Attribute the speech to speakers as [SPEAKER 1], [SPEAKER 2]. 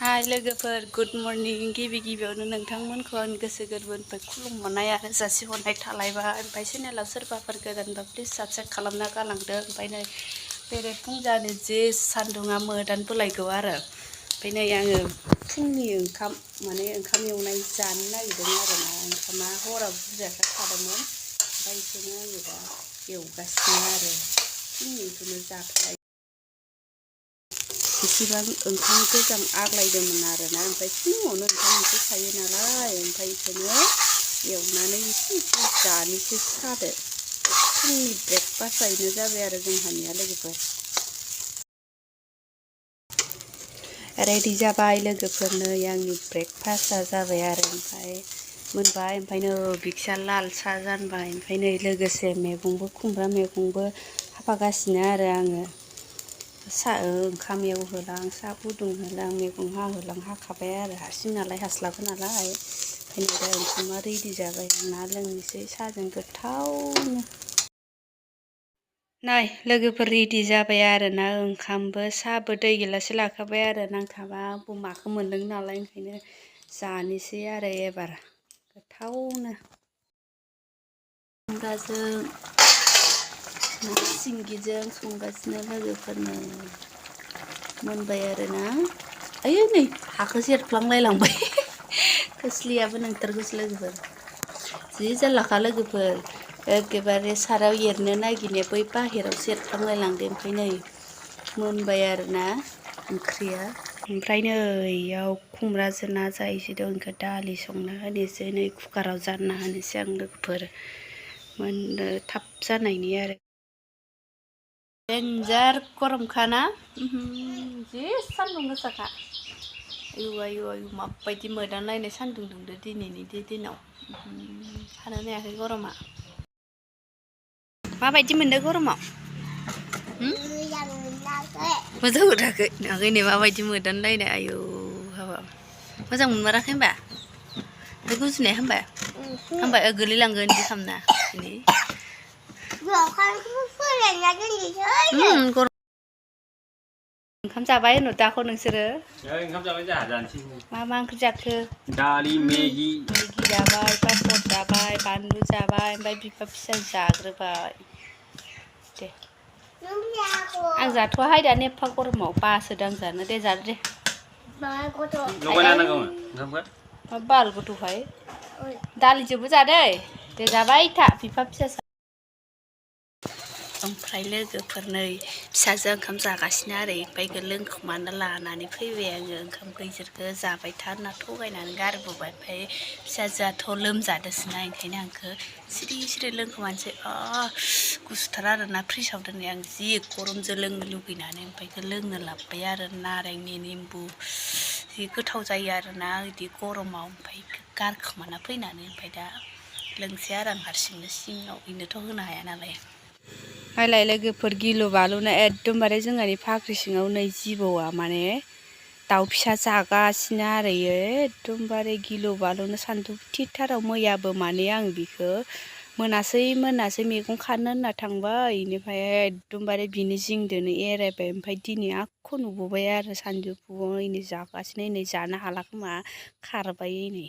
[SPEAKER 1] हाय लोगोफोर good morning गिबियावनो नोंथांमोनखौ आं गोसो गोरबोनिफ्राय खुलुमहरनाय आरो जासिहरनाय थालायबाय। ओमफ्राय चेनेलाव सोरबाफोर गोदानबा प्लिज साबस्क्राइब खालामना गालांदो। ओमफ्राय नै बेरेफुंजानि जि सान्दुङा मोदान बोलायगौ आरो ओमफ्राय नै आङो फुंनि ओंखाम एवनाय जानो नागिरदों आरोना। ओंखामा हराव बुरजाथार थादोंमोन ओमफ्राय बेखौनो आङो दा एवगासिनो आरो फुंनिखौनो जाथ'बाय। इसेबां ओंखाम गोजां आग्लायदोंमोन आरोना। ओमफ्राय फुङावनो ओंखाम ओंख्रि खायो नालाय ओमफ्राय बेखौनो एवनानै एसे जानोसै सादो। फुंनि ब्रेकफास्टआनो जाबाय आरो जोंहानिया लोगोफोर। रेडि जाबाय लोगोफोर, नै आंनि ब्रेकफास्टआ जाबाय आरो ओमफ्राय मोनबाय। ओमफ्राय नै बिक्सा लाल साहा जानबाय। ओमफ्राय नै लोगोसे खुमब्रा मैगंबो हाफागासिनो आरो आङो। ओंखाम एवहोलां साहा फुदुंहोलां मैगं हाखाबाय आरो हारसिं नालाय हास्लाबा नालाय। ओंखायनो दा ओंखामा रेडि जाबाय, ना लोंनोसै साहाजों गोथावनो। नै लोगोफोर रेडि जाबाय आरोना, ओंखामबो साहाबो दै गिलासे लाखाबाय आरो। नांथाबा माखौ मोनदों नालाय ओंखायनो जानोसै आरो एबार गोथावनो। खुमब्राजों ना सिंगिजों संगासिनो लोगोफोरनो मोनबाय आरोना। आयै नै हाखौ सेरफ्लांलायलांबाय खोस्लियाबो नोंथारगौसो लोगोफोर, जि जारलाखा लोगोफोर। एखेबारे सारायाव एरनो नागिरनाया बै बाहेराव सेरफ्लांलायलांदो। ओमफ्राय नै मोनबाय आरोना ओंख्रिया। ओमफ्राय नै इयाव खुमब्राजों ना जाहैसोदों। इखौ दालि संना होनोसै, नै कुकाराव जानना होनोसै आं लोगोफोर, मोननो थाब जानायनि आरो। देन्जार गरमखाना जि सान्दुं गोसाखा। आयु माबायदि मोदानलायनाय सान्दुं दुंदो दिनैनि दिनाव। थानोनो हायाखै गरमा। माबायदि मोनदों गरमाव? मोजां मोनाखै? नुवाखै नै माबायदि मोदानलायनाय। आयु हाबाब मोजां मोनमाराखै होनबा? ओमफ्राय गुजुनाया हामबाय? हामबाय? गोलैलांगोन बिदि खालामना। ओंखाम जाबाय दाख' नोंसोरो? ओंखाम जाबाय जोंहा, जानोसै। मा ओंख्रि जाखो? दालि मेगि जाबाय, पापर जाबाय, बानलु जाबाय, ओमफ्राय बिफा फिसा जाग्रोबाय। दे आं जाथ'वाहाय दानो एफा गरमाव बासोदों आं जानो। दे जादो दे। लगायना होनांगौ ओंखामखौ। मा बाल गथ'हाय, दालिजोंबो जादै। दे जाबाय था बिफा फिसा। ओमफ्राय लोगोफोर नै फिसाजों ओंखाम जागासिनो आरो। ओमफ्राय लोंखुमाना लानानै फैबाय आङो ओंखामखौ इसोरखो जाबाय था होनना थगायनानै गारबोबाय। ओमफ्राय फिसाजोआथ' लोमजादोसोना, ओंखायनो आंखो सिरि लोंखोमानोसै। गुसुथार आरोना फ्रिजाव दोननाय, आं जि गरमजों लोंनो लुगैनानै ओमफ्राय लोंनो लाबोबाय आरो नारेंनि निम्बु। जि गोथाव जायो आरोना बिदि गरमाव। ओमफ्राय गारखोमाना फैनानै ओमफ्राय दा लोंसै आरो आं हारसिंनो सिङाव, इनोथ' होनो हाया नालाय। मालाय लोगोफोर गिलु बालुनो एकदमबारे जोंहानि फाख्रि सिङाव नै जिबौआ दाउ फिसा जागासिनो आरो। इयो एकदमबारे गिलु बालुनो सानदुंथिथाराव। मैयाबो आं बिखौ मोनासै मैगं खानो होनना थांबाय, बेनिफ्राय एकदमबारे बिनि जिंदोनो एरायबाय। ओमफ्राय दिनै आक्क' नुबोबाय आरो सानजौफुआव इनै जागासिनो। इनै जानो हाला खोमा खारबाय इनै।